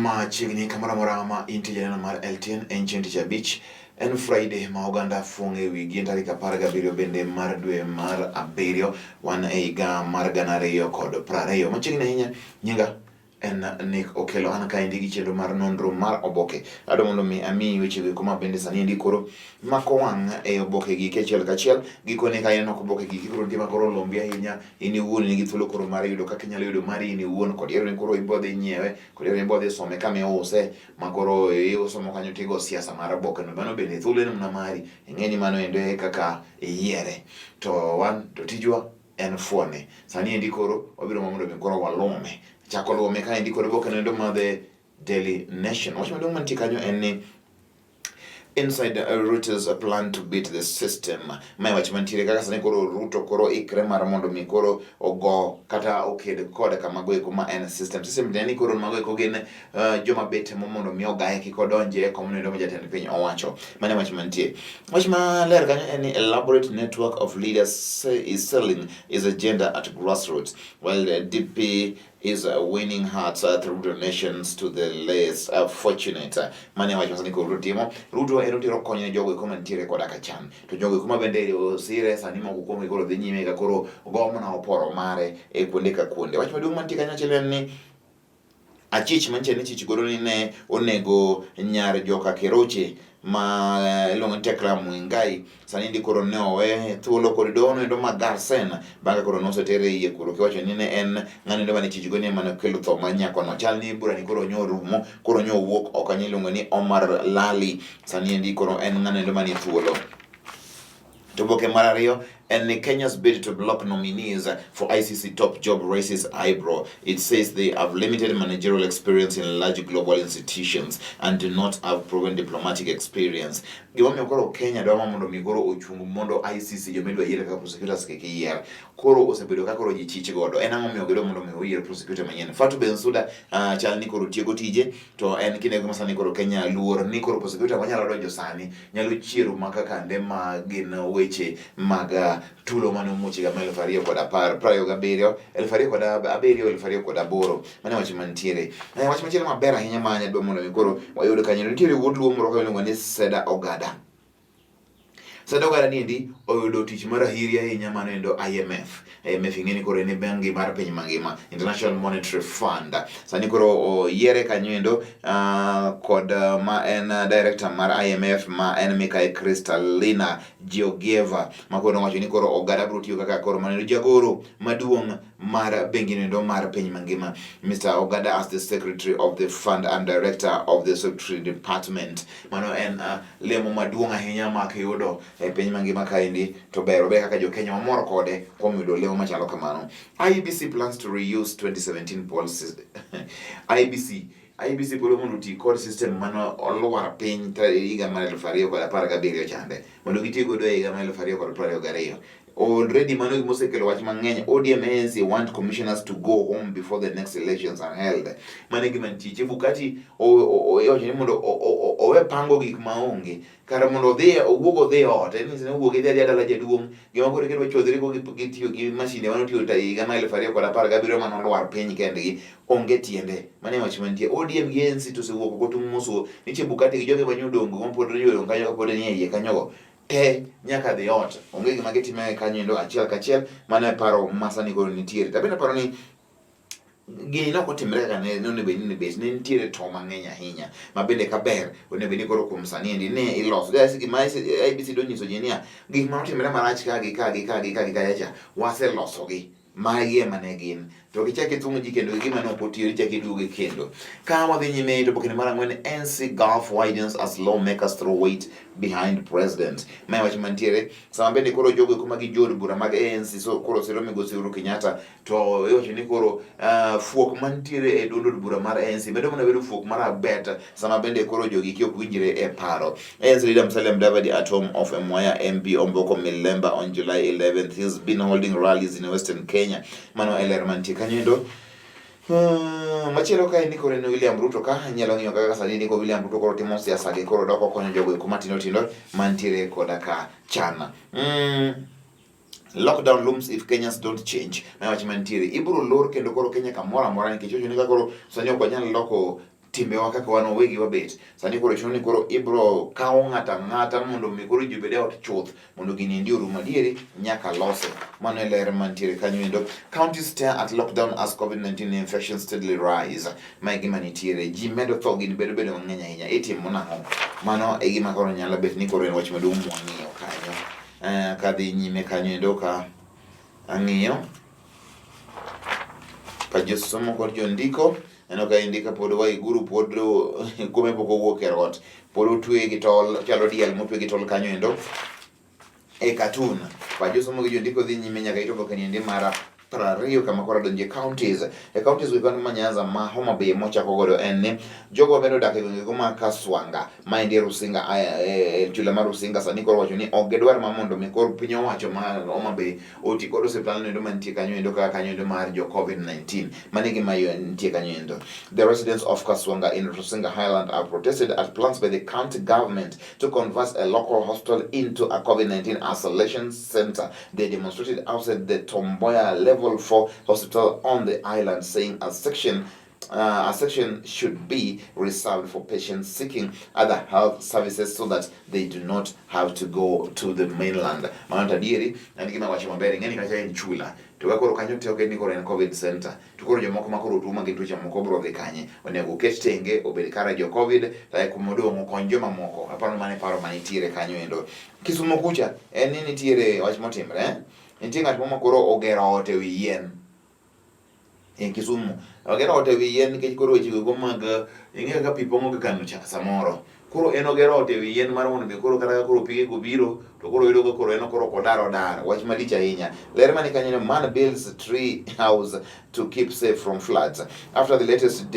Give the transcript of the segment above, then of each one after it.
Machiegni kamoro amora ma intie janeno mar LTN en chieng' tich abich en Friday ma oganda fuong' e wigi en tarik 17 bende mar dwe mar abiriyo wan e higa mar 2020. Machiegni ahinya nyinga en Nick Okello an kaendi gi chenro mar nonro mar oboke. Adwa mondo mi amiyi wechego eko ma bende sani endi koro mako wang' e oboke gi achiel kachiel. Gikone ka ineno ka oboke gi koro nitie ma koro olombi ahinya in iwuon in gi thuolo koro mar yudo kaka inyalo yudo mari in iwuon kod yiero ni koro ibo dhi nyiewe kod yiero ni ibo dhi some kama iuse ma koro iuso mo kanyo tigo siasa mar oboke no mano bende thuolo en mana mari ing'e ni mano endo e kaka iyiere to wan to tijwa en fuone sani endi koro wabiro ma mondo mi koro walume chako lume ka endi kod oboke no endo mar The Daily Nation wach maduong' mantie kanyo en ni Inside Ruto's plan to beat the system. Mae wach mantiere kaka sani koro Ruto koro ikre mar mondo mi koro ogo kata oked kod kamago eko ma en system. System tiende ni koro mago eko gin joma bet temo mondo mi ogaye kik odonje e kom noendo ma jatend piny owacho. Mano e wach mantie. Wach maler kanyo en ni elaborate network of leaders is selling his agenda at grassroots while the DP is winning hearts through donations to the less fortunate. Mane wach masani koro Ruto timo. Ruto en otero kony ne jogo eko mantiere koda ka chan. To jogo eko ma bende osire sani moko kuomgi koro dhi nyime ka koro go mana oporo mare e kuonde ka kuonde. Wach maduong' mantie kanyo achiel en ni achich mantie ni chich godo ni ne onego nyar joka Keroche ma iluongo ni Tekla Muingai sani ndi koro ne owe thuolo kod doho noendo ma Garsen bang'e koro nosetere iye kuro kiwacho ni ne en ng'ano endo mane chich go ni ema nokelo tho mar nyakono chal ni bura ni koro nyo orumo koro nyo owuok oko kanyo iluongo ni Omar Lali sani endi koro en ng'ano endo manie thuolo. To oboke mar ariyo en ni Kenya's bid to block nominees for ICC top job raises eyebrow. It says they have limited managerial experience in large global institutions and do not have proven diplomatic experience. Gimomiyo koro Kenya dwa mondo mi koro ochung mondo ICC joma idwa yier kaka prosecutors kik yier. Koro osebedo ka koro ji chich godo. En ang'o miyo gidwa mondo mi oyier prosecutor manyien? Fatou Bensouda chal ni koro tieko tije to en kinde ma sani koro Kenya luor ni koro prosecutor manyalo donjo sani nyalo chiero ma kaka ande ma gin weche mag tulo mane omuoch higa mar 2010 27 2007 2008 mane wach mantiere. Wach machielo maber ahinya ma anyadwa mondo mi koro wayud kanyo nitiere wuod luo moro ka iluongo ni Seda Ogada. Seda Ogada ni endi oyudo tich mar ahiri ahinya mano endo IMF. IMF ing'e ni koro en e bengi mar piny mangima, International Monetary Fund. Sani koro oyiere kanyo endo kod ma en director mar IMF ma en Mikai Kristalina Georgieva ma koro nowacho ni koro Ogada biro tiyo kaka koro mano jagoro maduong' mar bengi no endo mar piny mangima. Mr. Ogada as the secretary of the fund and director of the secretary department. Mano en lemo maduong' ahinya ma kiyudo e piny mangima kaendi to ber ober kaka jo Kenya wamor kode kuom yudo lemo machalo kamano. IEBC plans to reuse 2017 policies. IEBC pod mondo oti kod system mane olwar piny higa mar 2017 chande mondo giti godo e higa mar 2022. Already mano gima osekelo wach mang'eny. ODM ANC want commissioners to go home before the next elections are held. Mano e gima nitie. Chebukati owacho ni mondo owe pango gik maonge. Kar mondo odhi owuog odhi ot. En ni owuog idhi adhiya dala jaduong'. Gima koro kidwa chodhri go gi tiyo gi masinde mane otiyo higa mar 2017 mane olwar piny kendgi onge tiende. Mano e wach mantie. ODM gi ANC to osewuok oko tung' mosuo ni Chebukati gi joge mane odong' go mapod odong' kanyo kapod nie iye kanyogo te nyaka dhi ot. Onge gima gitime kanyo endo achiel kachiel. Mano e paro ma sani koro nitiere. To abende aparo ni gini ne ok otimre kaka ne onego bed ni bet ne nitiere to mang'eny ahinya ma bende kaber onego bed ni koro kuom sani endi ne iloso gima IEBC donyiso ji niya gik ma otimre marach ka gi ka gi ka gi ka gi kacha cha waselosogi magi ema ne gin to kichak ithung'o ji kendo gi gima ne ok otiyo ichak iduoge kendo ka wadhi nyime to oboke mar ang'wen NC Gulf widens as lawmakers throw weight behind president mae wach mantiere sama bende koro jogo eko magi jood bura mag ANC so koro siro migosi Uhuru Kenyatta to iwacho ni koro fuok mantiere e duond od bura mar ANC medo mana bedo fuok mar abet sama bende koro jogi ki ok winjre e paro. ANC leader Musalia Mudavadi at home of Mwaya MP Omboko Milemba on July 11th. He's been holding rallies in Western Kenya. Mano e ler mantie kanyo endo. Machielo kae ni koro en William Ruto ka inyalo ng'iyo kaka sani ni ko William Ruto koro timo siasa gi koro dok okonyo jogo eko matindo tindo mantiere koda ka chan. Lockdown looms if Kenyans don't change. Ma wach mantiere. Ibiro lor kendo koro Kenya kamoro amora nikech wacho ni ka koro sani ok wanyal loko timbewa kaka wan wawegi wabet. Sani koro chuno ni koro ibro kawo ng'ato ang'ata mondo mi koro ji obed e ot chuth mondo gini endi orum adieri nyaka lose. Mano e ler mantiere kanyo endo. Counties stare at lockdown as COVID-19 infections steadily rise. Ma e gima nitiere. Ji medo tho gini bedo bedo mang'eny ahinya. Itimo nang'o? Mano e gima koro nyalo bet ni koro en wach maduong' mwang'iyo kanyo. Eh, kadhi nyime kanyo endo ka ang'iyo ka josomo kod jondiko aneno ka indika pod Waiguru pod kome pok owuok e ot pod otwe gi tol chalo diel motwe gi tol kanyo endo e katun pa josomo gi jondiko dhi nyime nyaka it oboke niendi mar 20 kama koro donje counties e counties go ma Nyanza ma Homa Bay mochako godo en ni jogo medo dak e gwenge go ma Kaswanga ma endi Rusinga e chula mar Rusinga sani koro wacho ni ok gidwar ma mondo mi koro piny owacho ma Homa Bay oti kod osiptal no endo mantie kanyo endo kaka kanyo endo mar jo COVID-19. Mano e gima nitie kanyo endo. The residents of Kaswanga in Rusinga Highland have protested at plans by the county government to convert a local hospital into a COVID-19 isolation center. They demonstrated outside the Tomboya Level 4 hospital on the island, saying a section should be reserved for patients seeking other health services so that they do not have to go to the mainland. Mano to adieri, en gima wacho maber, ing'eni kacha en chula. To ka koro kanyo te oket ni koro en COVID center. To koro jomoko ma koro tuo ma gin tuoche moko biro dhi kanye. Onego oket tenge obed kara jo COVID, to ae kuma odong' okony joma moko. Aparo ni mano e paro manitiere kanyo endo. Kisumo kucha, en ni nitiere wach motimre, eh? Nitie ng'at moro ma koro ogero ot e wi yien. E Kisumu. Ogero ot e wi yien nikech koro weche go mag ing'eyo kaka pi pong'o gi kano cha samoro. Koro en ogero ot e wi yien mar mondo mi koro kata ka koro pige go biro to koro yudo ka koro en koro ok odar odar. Wach malich ahinya. Ler mani kanyo ni man builds tree house to keep safe from floods. After the latest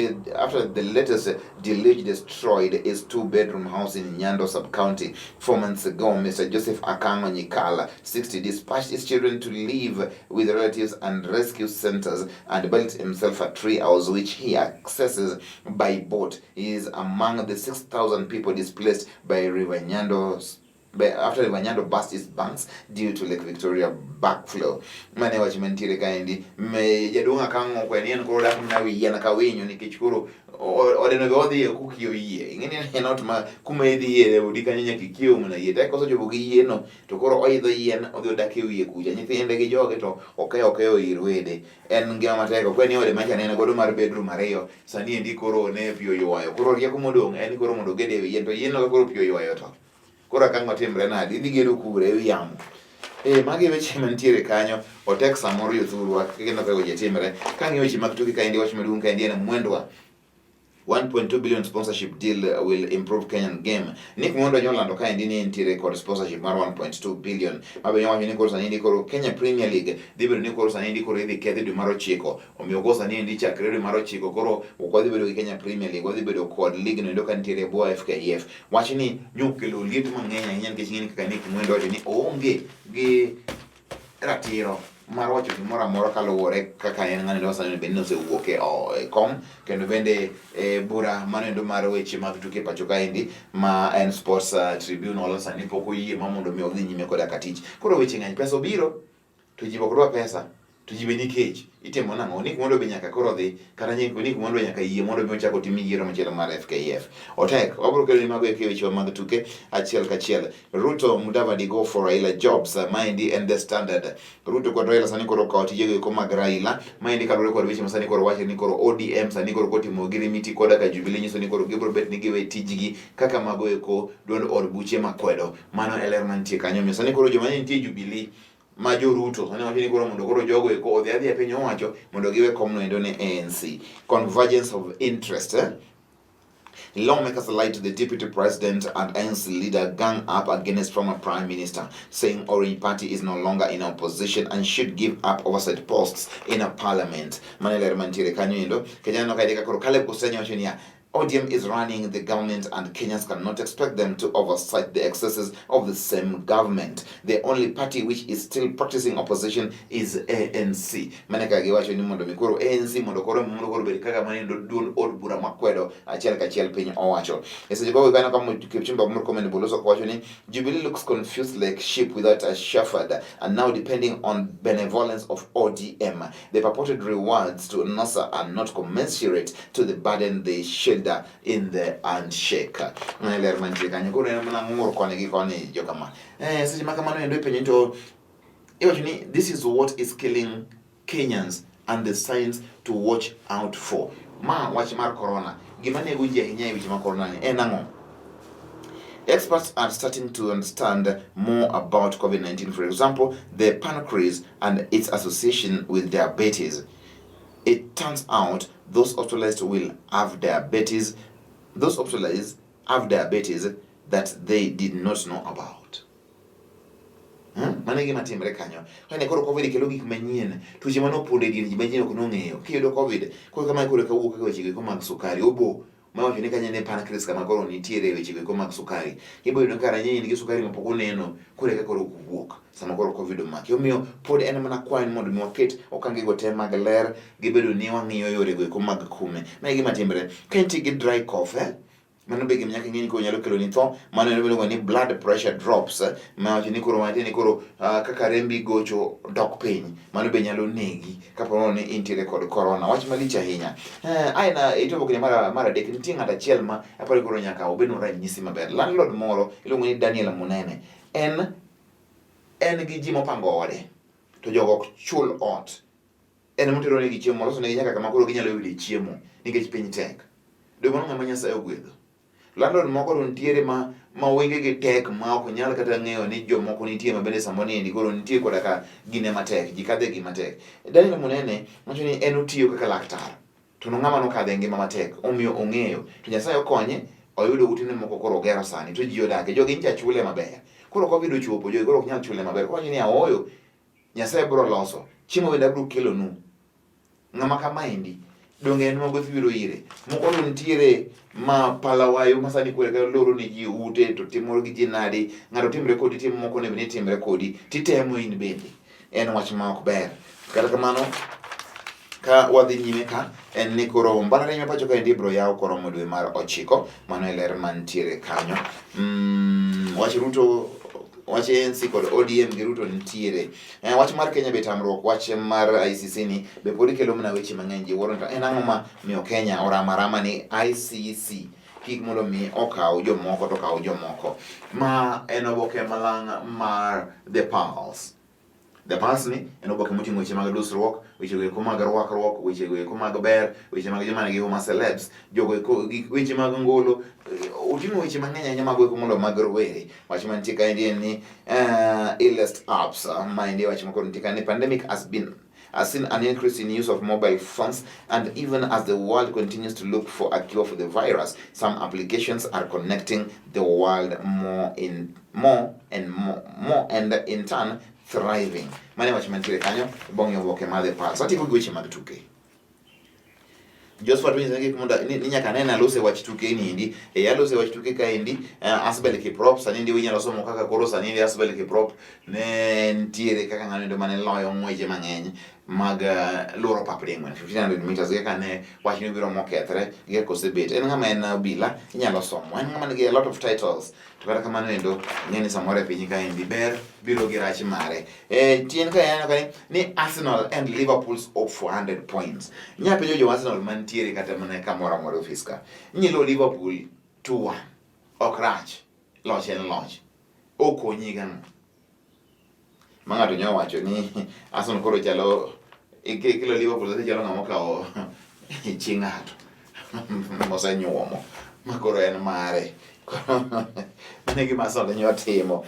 deluge destroyed his two-bedroom house in Nyando sub-county 4 months ago, Mr. Joseph Akango Nyikala, 60, dispatched his children to live with relatives and rescue centers and built himself a tree house which he accesses by boat. He is among the 6,000 people displaced by River Nyando's after River Nyando burst its banks due to Lake Victoria backflow. Mane wach mantiere kaendi. Me jaduong' Akang'o okwe ni en koro dak mana wi yien ka winyo nikech koro odeno be odhi e kukiyo yie. Ing'eni en ot ma kuma idhiye e odi kanyo nyaka ikiew mana yie. To kosechopo gi yieno to koro oidho yien odhi odak e wiye kucha. Nyithinde gi joge to okeyo okeyo ir wede. En ngima matek. Okwe ni ode macha ne en godo mar bedroom ariyo. Sani endi koro ne pi oywayo. Koro rieko modong' en ni koro mondo oged e wi yien. To yien no ka koro pi oywayo to koro akang' otimre nade? Idhi gedo kure e wi yamo? Eh, magi e weche mantiere kanyo. Otek samoro jothurwa kendo kaka weche timre. Kang'iyo weche mag tuke kaendi wach maduong' kaendi en Mwendwa 1.2 billion sponsorship deal will improve Kenyan game. Nick Mwendwa nyolando kaendi ni entiere kod sponsorship mar 1.2 billion. Mabe nyowacho ni koro sani endi koro Kenya Premier League dhi bedo ni koro sani endi koro idhi kethi dwe mar 9. Omiyo koro sani endi chakre dwe mar 9 koro ok wadhi bedo gi Kenya Premier League, wadhi bedo kod league no endo ka nitiere e bwo FKF. Wach ni nyokelo liet mang'eny ahinya nikech ing'eni kaka Nick Mwendwa wacho ni oonge gi ratiro mar wacho gimoro amora kaluwore kaka en ng'ano sani bende nosewuok e e kom kendo bende e bura mano endo mar weche mag tuke pacho kaendi ma en sports tribunal sani pok oyie ma mondo mi odhi nyime koda ka tich. Koro weche ng'eny, pesa obiro to ji ok dwa pesa to ji be nikech itimo nang'o? Nick Mwendwa be nyaka koro dhi kata Nick Mwendwa nyaka yie mondo mi ochak otim yiero machielo mar FKF. Otek, wabiro kelo ni mago eki weche mag tuke achiel kachiel. Ruto Mudavadi go for Raila jobs, maendi en The Standard. Ruto kod Raila sani koro okawo tijego eko mag Raila, maendi kaluwore kod weche ma sani koro wacho ni koro ODM sani koro kotimo ogirimiti koda ka Jubilee nyiso ni koro gibiro bet ni giwe tijgi kaka mago eko duond od buche makwedo. Mano e ler mantie kanyo. Omiyo sani koro joma ne nitie Jubilee ma jo Ruto sani wacho ni koro mondo koro jogo eko odhi adhiya piny owacho mondo giwe komno endo ne ANC. Convergence of interest, eh? Lawmakers lied to the deputy president and ANC leader gang up against former prime minister, saying Orange Party is no longer in opposition and should give up oversight posts in a parliament. Mane ler mantiere kanyo endo. Kenya no kae koro Caleb Kusenyo wacho niya, ODM is running the government and Kenyans cannot expect them to oversight the excesses of the same government. The only party which is still practicing opposition is ANC. Mane ka giwacho ni mondo mi koro ANC mondo koro bed kaka mane duond od bura makwedo achiel kachiel piny owacho. E seche go kanyo kama Kipchumba Murkomen Boloso wacho ni Jubilee looks confused like sheep without a shepherd and now depending on benevolence of ODM. The purported rewards to NASA are not commensurate to the burden they schedule. said in the handshake. Mano ler mantie kanyo. Koro en mana ng'ur koni gi koni jokama. Eh, seche ma kamano endo ipenjo ni to iwacho ni this is what is killing Kenyans and the signs to watch out for. Ma wach mar corona. Gima nego ji ahinya e weche mag corona ni en ang'o? Experts are starting to understand more about COVID-19. For example, the pancreas and its association with diabetes. It turns out those hospitalized will have diabetes, those hospitalized have diabetes that they did not know about. Hmm? Mano e gima timre kanyo. Kane koro Covid kelo gik manyien, tuoche mane opondo e dier ji ma ji ok nong'eyo. Kiyudo Covid, koro kama koro kawuok kaka weche go mag sukari, obo ma wacho ni kanyo ne pancreas kama koro nitiere weche go mag sukari. Ibo yudo ka ranyien in gi sukari ma pok oneno, koro eka koro owuok sama koro Covid omaki. Omiyo pod en mana kwayo ni mondo mi waket okange go te mag ler gi bedo ni wang'iyo yore go eko mag kume. Ma e gima timre. Ka intie gi dry cough, eh? Mano be gima nyaka ing'e ni koro nyalo kelo ni tho. Mano iluongo ni blood pressure drops, ma wacho ni koro wacho ni koro kaka rembi gocho dok piny, mano be nyalo negi kapo ni intiere kod corona. Wach malich ahinya. Ae na e oboke mar adek nitie ng'at achiel ma aparo koro nyaka obednwa ranyisi maber. Landlord moro iluongo ni Daniel Munene. En en gi ji mopango ode to jogo ok chul ot. En motero negi chiemo, oloso negi nyaka kama koro ginyalo yude chiemo nikech piny tek. Donge mano ng'ama Nyasaye ogwedho? Landlord moko to nitiere ma ma wengegi tek ma ok nyal kata ng'eyo ni jomoko nitie ma bende sama niendi koro nitie koda ka gine matek, ji kadhe gi matek. Daniel Munene wacho ni en otiyo kaka laktar to no ng'ama nokadhe ngima matek omiyo ong'eyo to Nyasaye okonye oyudo utene moko koro ogero sani to ji odake jogi ncha chule maber. Koro Covid ochopo jogi koro ok nyal chule maber. Koro wacho ni aoyo Nyasaye biro loso. Chiemo bende abiro kelonu. Ng'ama kamaendi donge en ma gweth biro ire. Moko to nitiere ma palawayo ma sani koro eka loro ne ji ute to timo gi ji nadi. Ng'ato timre kodi timo moko onego ni timre kodi titemo in bende. En wach ma ok ber. Kata kamano ka wadhi nyime ka en ni koro mbalariany ma pacho kaendi ibiro yaw koromo dwe mar ochiko. Mano e ler mantiere kanyo. Wach Ruto wach ANC kod ODM gi Ruto nitiere. Wach mar Kenya be tamruok wach mar ICC ni be pod kelo mana weche mang'eny ji wuoro en ang'o ma miyo Kenya oramo arama ni ICC kik mondo mi okaw jomoko to okaw jomoko. Ma en oboke malang' mar The Pulse. The Pulse ni en oboke moting'o weche mag dusruok, weche go eko mag rwakruok, weche go eko mag ber, weche mag joma nigi huma celebs, jogo eko weche mag ngolo, oting'o weche mang'eny ahinya mago eko mondo mag rowere. Wach mantie kaendi en ni illest apps, maendi wach moko nitie ka ni pandemic has been has seen an increase in use of mobile phones, and even as the world continues to look for a cure for the virus, some applications are connecting the world more in more and more, more and in turn thriving. Mane wach mantiere kanyo, bong'e oboke mar The Pulse. Watieko gi weche mag tuke. Josephat winjo ni mondo ni nyaka nene alose wach tuke ni endi. E alose wach tuke ka endi, Asbel Kiprop sani endi inyalo somo kaka koro sani endi Asbel Kiprop ne nitiere kaka ng'ano endo mane loyo ng'weje mang'eny mag luoro pap ding'wen 1500 meters kaka ne wach ni obiro mokethre gi kaka osebet. En ng'ama en obila inyalo somo. En ng'ama nigi a lot of titles. To kata kamano endo ing'e ni samoro e piny kaendi ber biro gi rach mare. Chien ka aneno ka ni Arsenal and Liverpool's hope for 100 points. Inya penjo jo Arsenal mantiere kata mana kamoro amora e ofis ka. Nyilo Liverpool 2-1. Ok rach. Loch en loch. Okonyi gang'o? Ma ng'ato nyalo wacho ni Arsenal koro chalo ikelo Liverpool sasa chalo ng'ama okawo chi ng'ato mosenyuomo ma koro en mare. Mano e gima Arsenal nyalo timo.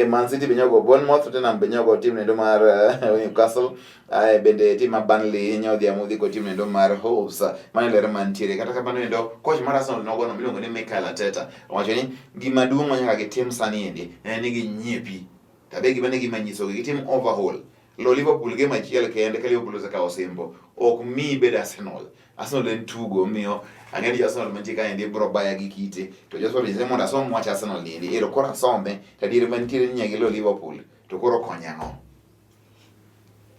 Man City be nyogo Bournemouth, Tottenham be nyogo tim nendo mar Newcastle, bende tim mar Burnley nyodhi amodhi kod tim nendo mar Wolves. Mano e ler mantiere. Kata kamano endo coach mar Arsenal nogono miluongo ni Mikel Arteta owacho ni gima duong' ma nyaka gitim sani endi en ni ginyiepi. To be gima ne gima nyisogi gitim overhaul. Lo Liverpool game achiel kende ka Liverpool osekawo osimbo ok mi bed Arsenal. Arsenal en tugo omiyo ang'e ni Arsenal mantie kaendi biro baya gi kite to Joshua nyise mondo asom wach Arsenal ni endi ero koro asome to adier mantiere ni nyaka gilo Liverpool to koro konya ang'o?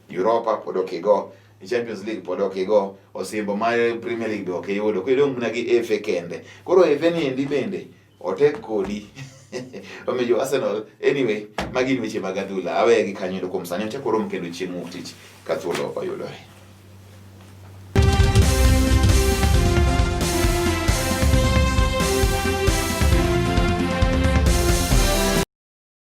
Europa pod ok igo, Champions League pod ok igo, osimbo mar Premier League be ok iyudo, koro idong' mana gi FA kende. Koro FA ni endi bende otek kodi. Omiyo jo Arsenal, anyway, magi gin weche mag adhula. Aweye gi kanyo kuom sani, ochak warom kendo chieng' wuok tich ka thuolo oyudore.